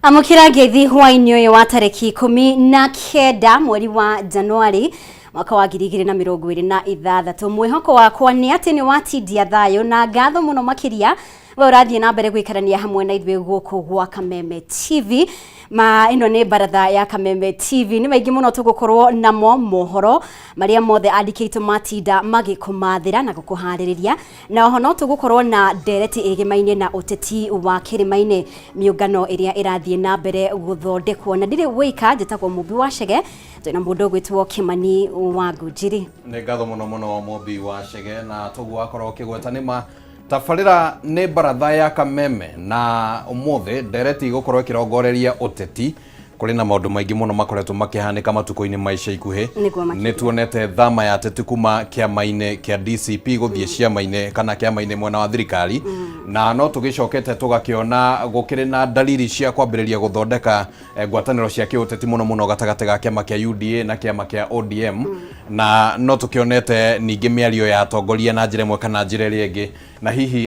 Amũkĩra ngeithi hwaĩ-inĩ ũyũ wa tarĩki 19 mweri wa Januari mwaka wa 2026. Mwĩhoko wakwa nĩ atĩ nĩ watindia thayũ na ngatho mũno makĩria we ũrathiĩ na mbere gũikarania hamwe na ithuĩ gũkũ gwa Kameme TV. Ma ĩno nĩ baratha ya Kameme TV. Nĩ maingĩ mũno tũgũkorwo namo mohoro marĩa mothe andĩki aitũ matinda magĩkũmathĩra na gũkũharĩrĩria, na oho no tũgũkorwo na ndereti ĩgemaine na ũteti wa kĩrĩma-inĩ, mĩũngano ĩrĩa ĩrathiĩ na mbere gũthondekwo. Na ndirĩ wĩika, njĩtagwo Mũmbi wa Chege, twĩna mũndũ ũgwĩtwo Kĩmani wa Ngũnjiri. Nĩ ngatho mũno mũno Mũmbi wa Chege, na toguo wakorwo ũkĩgweta nĩ ma tabarĩra nĩ baratha ya Kameme, na ũmũthĩ ndereti igũkorwo ĩkĩrongoreria ũteti. Kũrĩ na maũndũ maingĩ mũno makoretwo makĩhanĩka matukũ-inĩ ma ica ikuhĩ. Nĩguo makĩria. Nĩ tuonete thama ya ateti kuma kĩama-inĩ kĩa DCP gũthiĩ ciama-inĩ kana kĩama-inĩ mwena wa thirikari, na no tũgĩcokete tũgakĩona gũkĩrĩ na dalili cia kwambĩrĩria gũthondeka ngwatanĩro cia kĩũteti mũno mũno gatagatĩ ga kĩama kĩa UDA na kĩama kĩa ODM, na no tũkĩonete ningĩ mĩario ya atongoria na njĩra ĩmwe kana njĩra ĩrĩa ĩngĩ, na hihi